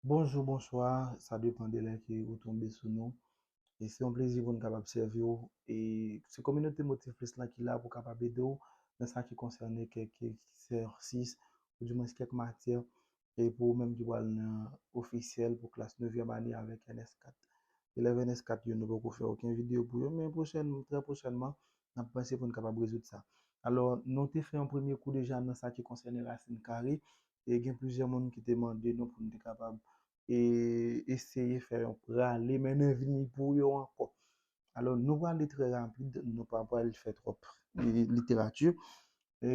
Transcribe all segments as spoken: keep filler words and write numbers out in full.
Bonjou, bonswa, sa depann de lè ke ou tonbe sou nou. E se yon plezi pou n kapab sèvi w. E se kominote Motif Plis lan ki la pou kapab ede w nan sa ki konsène kèk egzèsis, ou di mwens kèk matyè, e pou ou menm ki pral nan ofisyèl pou klas nevyèm ane avèk N S kat. Elèv N S kat yo, nou poko fè okenn videyo pou yo, men pwochèn, trè pwochènman, n ap panse pou n kapab rezoud sa. Alò, nou te fè yon premye kou deja nan sa ki konsène rasin kare, e gen plizyè moun ki te mande nou pou n te kapab e eseye fè yon prale mennen vini pou yo ankò. Alò, nou prale trè rapid, nou pa pral fè twòp e, literati. E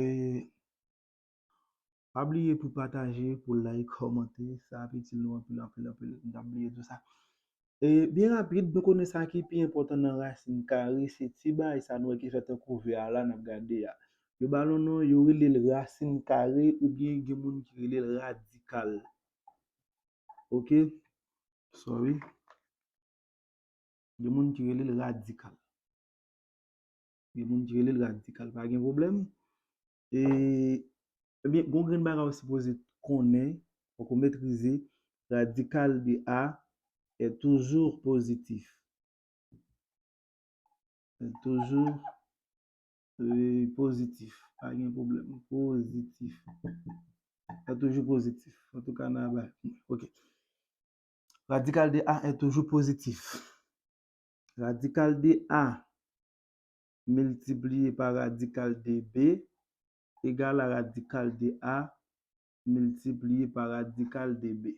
pa bliye pou pataje, pou like, kòmante, sa ap itil nou anpil, anpil, anpil. M t ap bliye di w sa. E byen rapid, nou konnen sa ki pi enpòtan nan rasin kare, se ti bagay sa nou wè ki fè tankou vè a la n ap gade a. Yo ba l yon non, yo rele l rasin kare, oubyen gen moun ki rele l radikal. Ok? Sorry. Gen moun ki rele l radikal. Gen moun ki rele l radikal, pa gen pwoblèm. E, ebyen, gon grenn bagay ou sipoze konnen, fòk ou metrize, radikal de A est toujours positif. Est toujours e, pozitif. Pa gen pwoblèm. Pozitif. Sa toujou pozitif. Antouka, n a bay. Ok. Radikal de A est toujours positif. Radikal de A miltipliye pa radikal de B egal a radikal de A miltipliye pa radikal de B.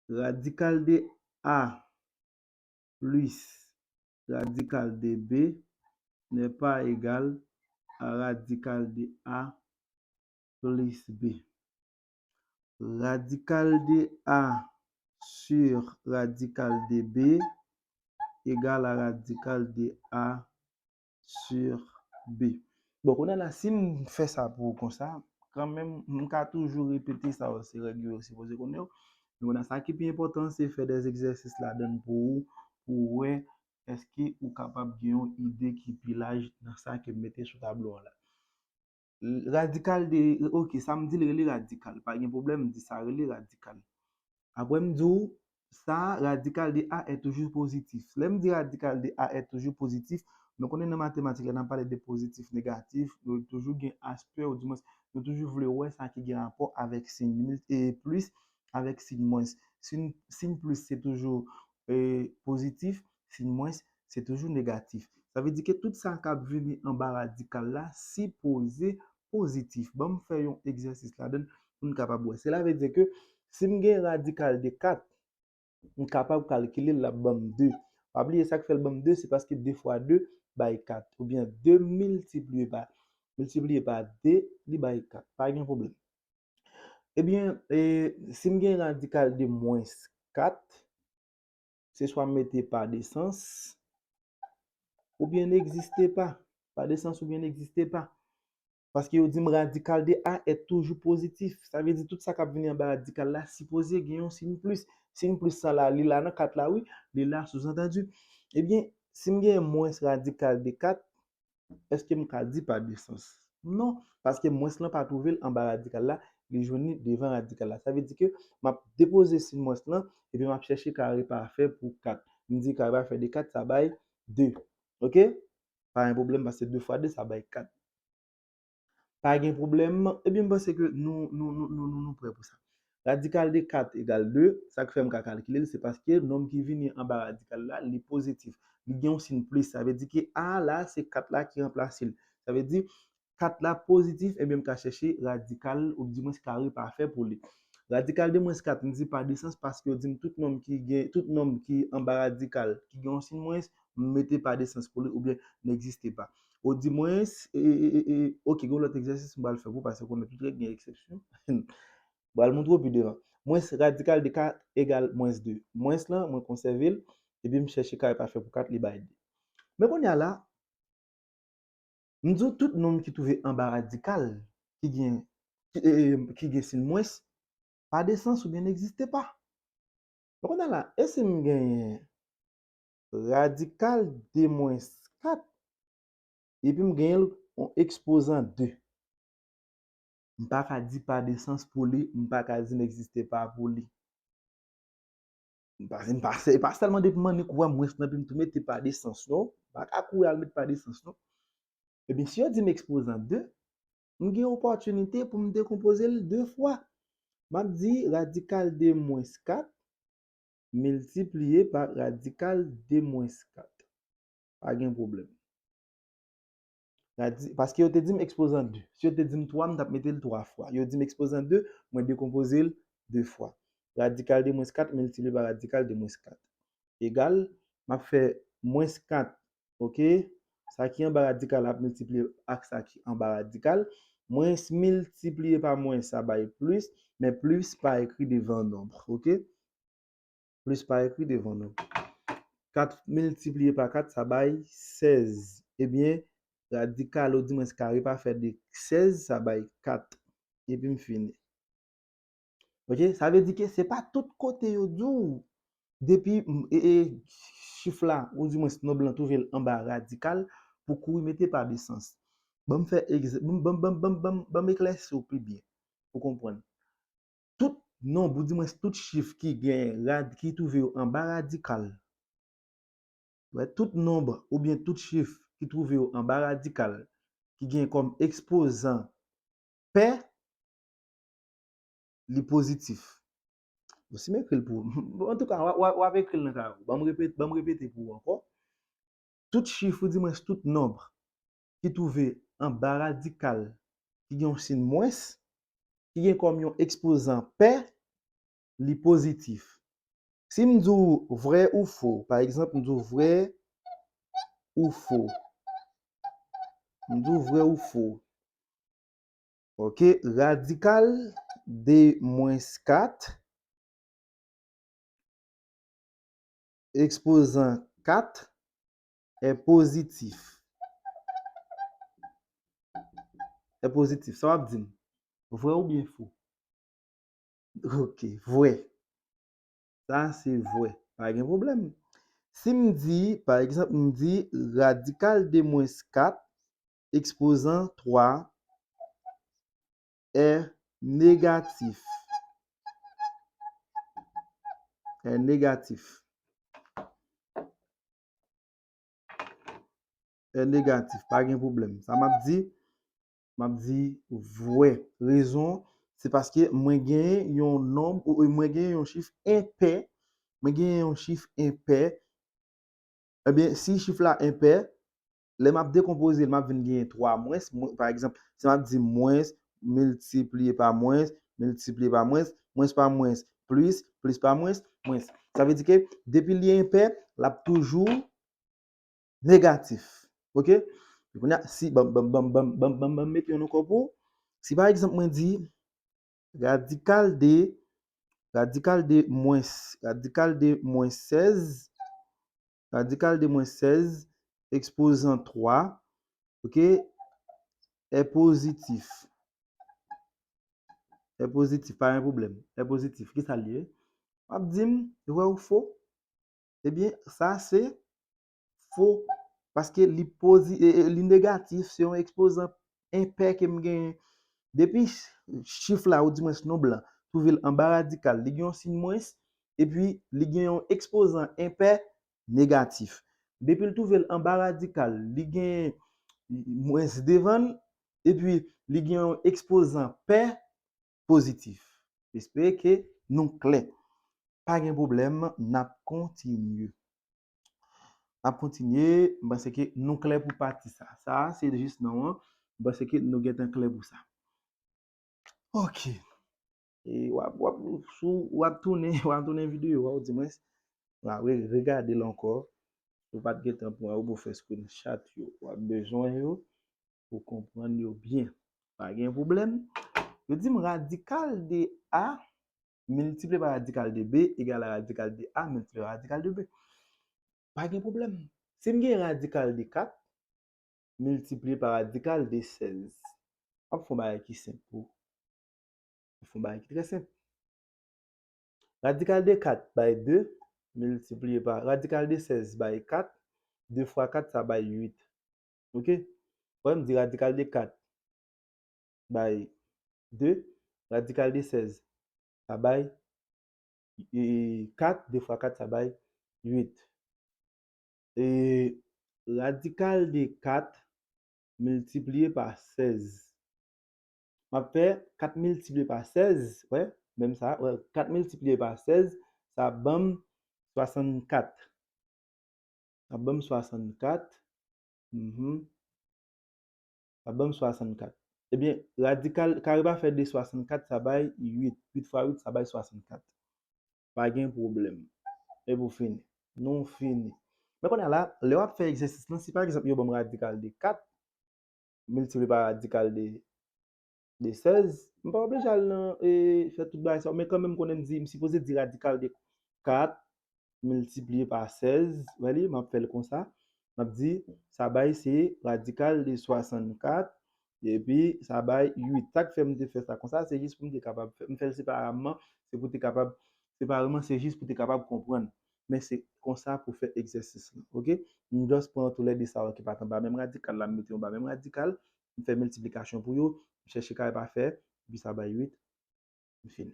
Radikal de A plus radikal de B n'est pas égal à radikal de A plus B. Radikal de A sur radikal de B égal à radikal de A sur B. Bon, kounye a la, si m fè sa pou ou konsa, kanmenm, m ka toujou repete sa yo, se règ yo, yo sipoze konnen yo. Men kounye a, sa ki pi enpòtan, se fè de egzèsis ladan l pou ou, pou w wè èske ou kapab gen yon ide ki pi laj nan sa ke m mete sou tablo a la. Radikal de, ok, sa m di l rele radikal, pa gen pwoblèm, m di sa rele radikal. Apre m di w, sa, radikal de A est toujours positif. Lè m di radikal de A est toujours positif, nou konnen nan matematik, lè n ap pale de pozitif, negatif, nou toujou gen aspè, ou di mwens, nou toujou vle wè sa ki gen rapò avèk siy mil-, e plis avèk siy mwens. Siy, siy plis, se toujou e, pozitif, siy mwens, se toujou negatif. Sa vle di ke tout sa k ap vini anba radikal la sipoze pozitif. Ban m fè yon egzèsis ladan l pou n kapab wè. Sela vle di ke si m gen radikal de kat, m kapab kalkile l, l ap ban m de. Pa bliye sa k fè l ban m de, se paske de fwa de bay kat, oubyen de miltipliye pa, miltipliye pa de, li bay kat. Pa gen pwoblèm. Ebyen, e, si m gen radikal de mwens kat, se swa m mete pa de sans, oubyen n'existe pas. Pa de sans oubyen n'existe pas. Paske yo di m radikal de A est toujours positif. Sa vle di tout sa k ap vini anba radikal la sipoze gen yon siy plis. Siy plis sa la, li la nan kat la, wi, li la souzantandi. Ebyen, si m gen mwens radikal de kat, èske m ka di pa de sans? Non, paske mwens lan pa twouve l anba radikal la, li jwenn li devan radikal la. Sa vle di ke m ap depoze siy mwens lan, epi m ap chèche kare pafè pou kat. M di kare pafè de kat, sa bay de. Ok? Pa gen pwoblèm, paske de fwa de, sa bay kat. Pa gen pwoblèm. Ebyen, m panse ke nou, nou, nou, nou, nou, nou prè pou sa. Radikal de kat egal de, sa k fè m ka kalkile l, se paske nonm ki vini anba radikal la, li pozitif. Li gen yon siy plis, sa vle di ke A la, se kat la ki ranplase l. Sa vle di, kat la pozitif, ebyen, m ka chèche radikal, ou di mwens kare pafè pou li. Radikal de mwens kat, m di pa de sans, paske yo di m tout nonm ki gen, tout nonm ki anba radikal, ki gen yon siy mwens, m mete pa de sans pou li, oubyen n'existe pas. Ou di mwens, e, e, e, e, ok, gen yon lòt egzèsis m pral fè pou, paske konnen tout règ gen eksepsyon. M pral montre w pi devan. Mwens radikal de kat egal mwens de. Mwens lan, mwen konsève l, epi m chèche kare pafè pou kat, li bay de. Men kounye a la, m di w tout nonm ki twouve anba radikal, ki gen, ki, e, e, ki gen siy mwens, pa de sans oubyen n'existe pas. Men kounye a la, e si m genyen radikal de mwens kat, epi m genyen l yon ekspozan de? M pa ka di pa de sans pou li, m pa ka di n'existe pas pou li. M pa, m pa, se pa sèlman depi m annik wè mwens nan, epi m tou mete pa de sans, non. M pa ka kouri al met pa de sans, non. Ebyen, si yo di m ekspozan de, m gen opòtinite pou m dekonpoze l de fwa. M ap di radikal de mwens kat miltipliye pa radikal de mwens kat. Pa gen pwoblèm. Radi-, paske yo te di m ekspozan de. Si yo te di m twa, m t ap mete l twa fwa. Yo di m ekspozan de, mwen dekonpoze l de fwa. Radikal de mwens kat miltipliye pa radikal de mwens kat. Egal, m ap fè mwens kat, oke? Sa ki anba radikal ap miltipliye ak sa ki anba radikal. Mwens miltipliye pa mwens, sa bay plis, men plis pa ekri devan nonb, oke? Plis pa ekri devan nonb. Kat miltipliye pa kat, sa bay sèz. Ebyen, radikal, ou di mwens kare pa fè de sèz, sa bay kat. Epi m fini. Oke? Sa vle di ke se pa tout kote yo di w, depi, m, e, e, chif la, ou di mwens nonb lan twouve l anba radikal, pou kouri mete pa de sans. Ban m fè egza-, ban m, ban m, ban m, ban m, ban m, ban m eklèsi w pi byen, pou konprann. Tout nonb, ou di mwens tout chif ki gen rad-, ki twouve yo anba radikal. Wè, tout nonb oubyen tout chif ki twouve yo anba radikal, ki gen kòm ekspozan pè, li pozitif. Bon, si m ekri l pou ou, antouka, w a, w a, w ap ekri l nan kay ou. Ban m repete, ban m repete pou ou ankò. Tout chif, ou di mwens tout nonb ki twouve anba radikal, ki gen yon siy mwens, ki gen kòm yon ekspozan pè, li pozitif. Si m di w vrè ou fo, pa egzanp, m di w vrè ou fo. M di w vrè ou fo. Oke, radikal de mwens kat, ekspozan kat, est positif. Est positif. Sa w ap di m? Vrè oubyen fo? Oke, vrè. Sa se vrè. Pa gen pwoblèm. Si m di, pa egzanp, m di radikal de mwens kat, ekspozan twa, est négatif. Est négatif. Est négatif. Pa gen pwoblèm. Sa m ap di, m ap di vrè. Rezon, se paske mwen genyen yon nonb, ou, ou mwen genyen yon chif enpè. Mwen genyen yon chif enpè. Ebyen, si chif la enpè, lè m ap dekonpoze l, m ap vin genyen twa mwens. Mwen, pa egzanp, si m ap di mwens miltipliye pa mwens, miltipliye pa mwens, mwens pa mwens, plis, plis pa mwens, mwens. Sa vle di ke depi li enpè, l ap toujou negatif. Oke? Kounye a, si, ban m, ban m, ban m, ban m, ban m, ban m, ban m mete yon ankò pou ou. Si, pa egzanp, mwen di, radikal de, radikal de mwens, radikal de mwens sèz, radikal de mwens sèz, ekspozan twa, oke, est positif. Est positif, pa gen pwoblèm. Est positif. Kisa l ye? W ap di m, vrè ou fo? Ebyen, sa se fo. Paske li pozi-, e, e, li negatif, se yon ekspozan enpè ke m genyen. Depi ch-, chif la, ou di mwens nonb lan, twouve l anba radikal, li gen yon siy mwens, epi li gen yon ekspozan enpè negatif. Depi l twouve l anba radikal, li gen mwens devan l, epi li gen yon ekspozan pè pozitif. M espere ke nou klè. Pa gen pwoblèm, n ap kontinye. N ap kontinye, m panse ke nou klè pou pati sa. Sa a, se jis non an, m panse ke nou gentan klè pou sa. Oke. E w ap, w ap, sou, w ap tounen, w ap tounen videyo a, ou di mwens, w ap re-, regade l ankò. Si w pa t gentan pran yo pou fè screenshot yo, w ap bezwen yo pou konprann yo byen. Pa gen pwoblèm. Yo di m radikal de A miltipliye pa radikal de B egal a radikal de A miltipliye pa radikal de B. Pa gen pwoblèm. Si m gen radikal de kat miltipliye pa radikal de sèz, m ap fè yon bagay ki senp pou ou. M ap fè yon bagay ki trè senp. Radikal de kat bay de, miltipliye pa radikal de sèz bay kat, de fwa kat, sa bay uit. Oke? Wè, m di radikal de kat bay de, radikal de sèz, sa bay e, kat, de fwa kat, sa bay uit. E radikal de kat miltipliye pa sèz. M ap fè kat miltipliye pa sèz, wè, menm sa, wè, kat miltipliye pa sèz, sa ban m swasannkat. Sa ban m swasannkat. Mhm. Sa ban m swasannkat. Ebyen, radikal, kare pafè de swasannkat, sa bay uit. Uit fwa uit, sa bay swasannkat. Pa gen pwoblèm. Epi w fini. Nou fini. Men kounye a la, lè w ap fè egzèsis lan, si pa egzanp, yo ban m radikal de kat, miltipliye pa radikal de, de sèz, m pa oblije al nan, e, fè tout bagay sa yo, men kanmenm konnen m di, m sipoze di radikal de kat miltipliye pa sèz, wè li, m ap fè l konsa. M ap di, sa bay se radikal de swasannkat, epi sa bay uit. Sa k fè m te fè sa konsa, se jis pou m te kapab fè, m fè l separeman, se pou te kapab, separeman, se jis pou te kapab konprann. Men se konsa pou fè egzèsis lan, oke? M just pran toulède sa yo ki pa t anba menm radikal la, m mete yo anba menm radikal, m fè miltiplikasyon pou yo, m chèche kare pafè, epi sa bay uit, m fini.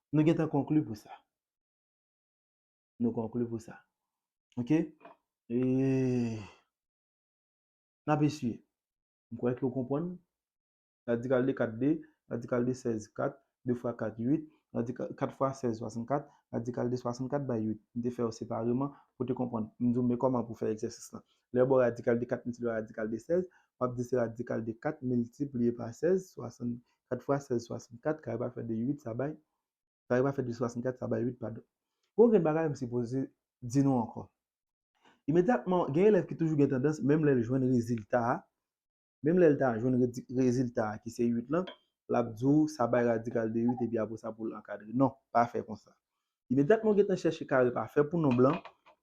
Nou gentan konkli pou sa. Nou konkli pou sa. Oke? E n ap eseye. M kwè ke w konprann. Radikal de kat, de. Radikal de sèz, kat. De fwa kat, uit. Radikal, kat fwa sèz, swasannkat. Radikal de swasannkat bay uit. M te fè yo separeman pou w te konprann. M di w, men kòman pou fè egzèsis lan. Lè yo ba w radikal de kat miltipliye pa radikal de sèz, w ap di se radikal de kat miltipliye pa sèz, swasannkat fwa sèz, swasannkat, kare pafè de uit, sa bay, kare pafè de swasannkat, sa bay uit, padon. Gon grenn bagay m sipoze di nou ankò. Imedyatman, gen elèv ki toujou gen tandans, menm lè l jwenn rezilta a, menm lè l ta jwenn redi-, rezilta a ki se uit lan, l ap di w sa bay radikal de uit epi apre sa pou l ankadre. Non, pa fè konsa. Imedyatman w gentan chèche kare pafè pou nonb lan,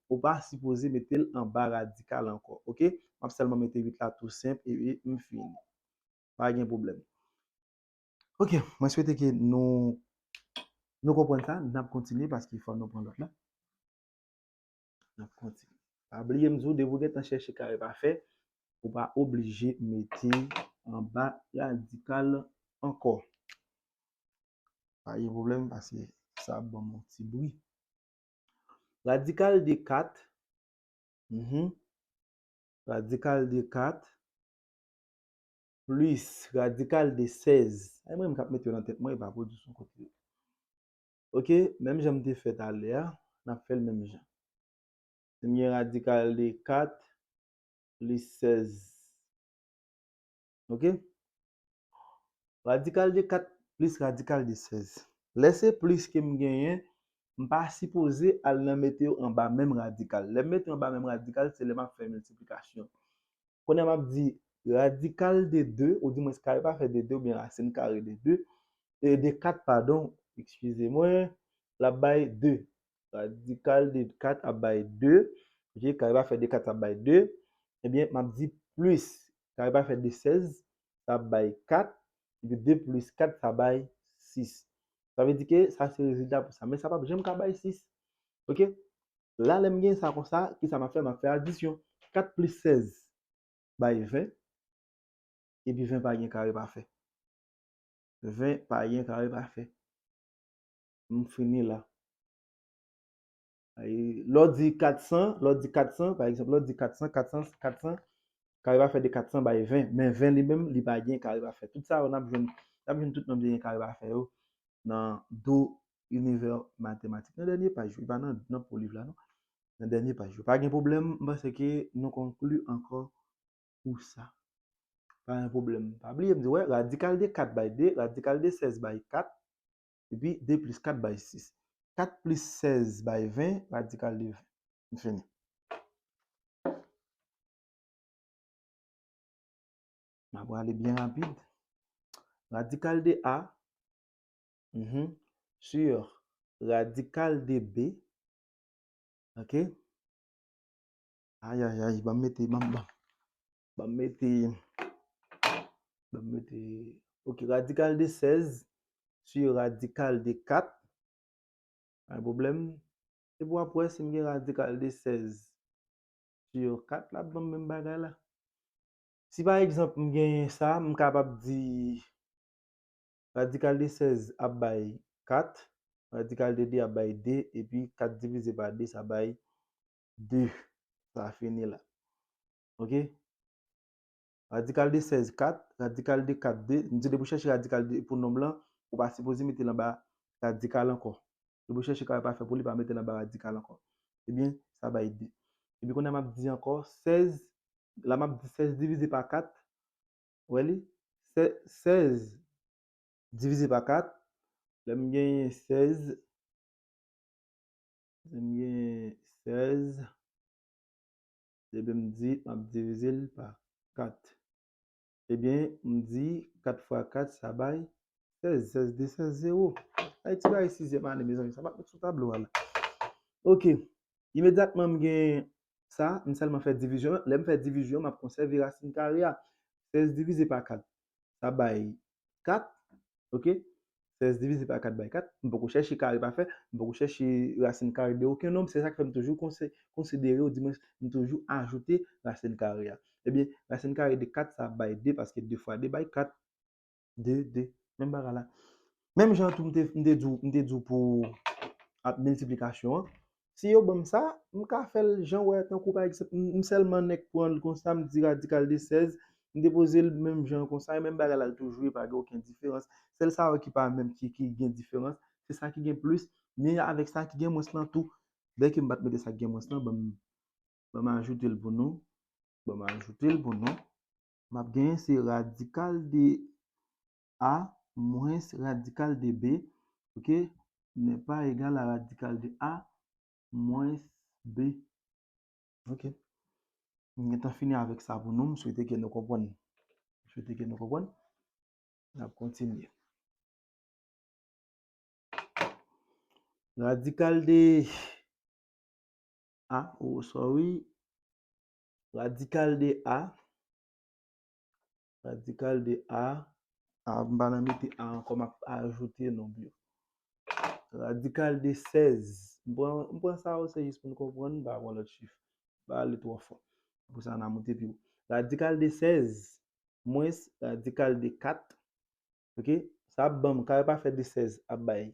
ou pa sipoze mete l anba radikal ankò, oke? M ap sèlman mete uit la tou senp e, e m fini. Pa gen pwoblèm. Oke, mwen swete ke nou, nou konprann sa, n ap kontinye paske fò nou pran lòt la. N ap kontinye. Pa bliye m di w, depi w gentan chèche kare pafè, ou pa oblije mete anba radikal ankò. Pa gen pwoblèm, paske sa ap ban m yon ti bri. Radikal de kat, mhm, radikal de kat plis radikal de sèz. Ay, mwen menm k ap mete yo nan tèt mwen, e pa pwodui sou kote yo. Oke, menm jan m te fè talè a, n ap fè l menm jan. Si m gen radikal de kat plis sèz. Oke? Radikal de kat plis radikal de sèz. Lè se plis ke m genyen, m pa sipoze al nan mete yo anba menm radikal. Lè m mete yo anba menm radikal, se lè m ap fè miltiplikasyon. Kounye a m ap di radikal de de, ou di mwens kare pafè de de, oubyen rasin kare de de, e de kat, padon, eskize mwen, l ap bay de. Radikal de kat ap bay de, oke, kare pafè de kat ap bay de, ebyen, m ap di plis kare pafè de sèz, sa ap bay kat, epi de plis kat, sa bay sis. Sa vle di ke sa se rezilta pou sa, men sa p ap janm ka bay sis. Oke? La, lè m gen sa konsa, kisa m ap fè? M ap fè adisyon. Kat plis sèz bay ven, epi ven pa gen kare pafè. Ven pa gen kare pafè. M fini la. Ay, lè w di kat san, lè w di kat san, pa egzanp, lè w di kat san, kat san, kat san, kare pafè de kat san bay ven, men ven li menm, li pa gen kare pafè. Tout sa yo, n ap jwenn, n ap jwenn tout nonb ki gen kare pafè yo nan Do Univers Mathématiques. Nan dènye paj yo, e pa nan, nan po liv la, non. Nan dènye paj yo. Pa gen pwoblèm, m panse ke nou konkli ankò pou sa. Pa gen pwoblèm. Pa bliye m di, wè, radikal de kat bay de, radikal de sèz bay kat, epi de plis kat bay sis. Kat plis sèz bay ven, radikal de ven. M fini. M ap prale byen rapid. Radikal de A, mhm, sur radikal de B. Oke? Ay, ay, ay, ban m mete, ban m, ban m, ban m mete, ban m mete, oke, radikal de sèz sur radikal de kat. Pa gen pwoblèm. Epi w ap wè si m gen radikal de sèz sur kat, l ap ban m menm bagay la. Si pa egzanp m genyen sa, m kapab di radikal de sèz ap bay kat, radikal de de ap bay de, epi kat divize pa de, sa bay de. Sa fini la. Ok? Radikal de sèz, kat, radikal de kat, de. M di depi w chèche radikal de pou nonb lan, ou pa sipoze mete l anba radikal ankò. Depi w chèche kare pafè pou li, pa mete l anba radikal ankò. Ebyen, sa bay de. Epi kounye a m ap di ankò, sèz, la m ap di sèz divize pa kat. Ou wè li? Sè- sèz divize pa kat. Lè m genyen sèz, lè m genyen sèz, epi m di, m ap divize l pa kat. Ebyen, m di, kat fwa kat, sa bay sèz. Sèz de sèz, zewo. Ay, ti bagay sizyèm ane, mezanmi, sa pa t met sou tablo a la. Ok. Imedyatman, m gen sa, m sèlman fè divizyon. Lè m fè divizyon, m ap konsève rasin kare a. Sèz divize pa kat, sa bay kat. Ok? Sèz divize pa kat bay kat. M poko chèche kare pafè, m poko chèche rasin kare de okenn nonb. Se sa k fè m toujou konse- konsidere, ou dimwens, m toujou ajoute rasin kare a. Ebyen, rasin kare de kat, sa bay de, paske de fwa de bay kat. De, de. Menm bagay la. Menm jan tou, m te, m te di w, m te di w pou ap miltiplikasyon an. Si yo ban m sa, m ka fè l jan w wè, tankou pa egzanp, m, m sèlman nèk pran l konsa, m di radikal de sèz, m depoze l menm jan konsa, e menm bagay la l toujou ye, pa gen okenn diferans. Sèl sa yo ki pa menm, ki, ki gen diferans, se sa ki gen plis, men avèk sa ki gen mwens lan tou. Bèlke m pa t mete sa ki gen mwens lan, ban m, ban m ajoute l pou nou. Ban m ajoute l pou nou. M ap genyen se radikal de A mwens radikal de B, ok, n'est pas égal à radikal de A mwens B. Ok. M gentan fini avèk sa pou nou. M swete ke nou konprann. M swete ke nou konprann. N ap kontinye. Radikal de A, oh, sorry. Radikal de A. Radikal de A. A, m pa nan mete A ankò, m ap ajoute nonb yo. Radikal de sèz. M pran, m pran sa o serye jis pou n konprann, m pa pran lòt chif. M pa ale twò fò. Pou sa, n a monte pi wo. Radikal de sèz mwens radikal de kat. Ok? Sa ap ban m kare pafè de sèz ap bay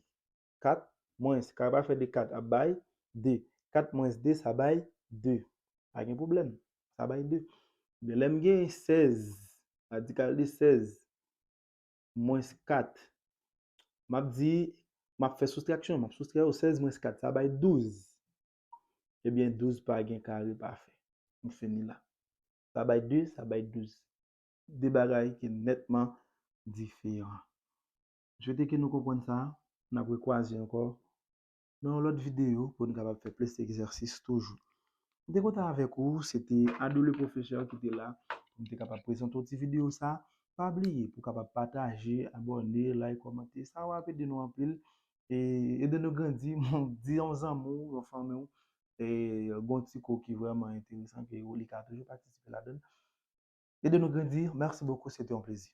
kat, mwens kare pafè de kat ap bay de. Kat mwens de, sa bay de. Pa gen pwoblèm. Sa bay de. Men lè m gen sèz, radikal de sèz mwens kat, m ap di, m ap fè soustraksyon, m ap soustrè yo, sèz mwens kat, sa bay douz. Ebyen, douz pa gen kare pafè. M fini la. Sa bay de, sa bay douz. De bagay ki nètman diferan. M swete ke nou konprann sa. N ap rekwaze ankò nan yon lòt videyo pou n kapab fè plis egzèsis toujou. M te kontan avèk ou, se te Ado le Professeur ki te la pou m te kapab prezante w ti videyo sa. Pa bliye pou w kapab pataje, abòne, like, kòmante. Sa w ap ede nou anpil. E ede nou grandi. Di yon zanmi w, yon fanmi w, e gon ti kou ki vrèman enteresan, ke li ka toujou patisipe ladan l. Ede nou grandi. Merci beaucoup, c'était un plaisir.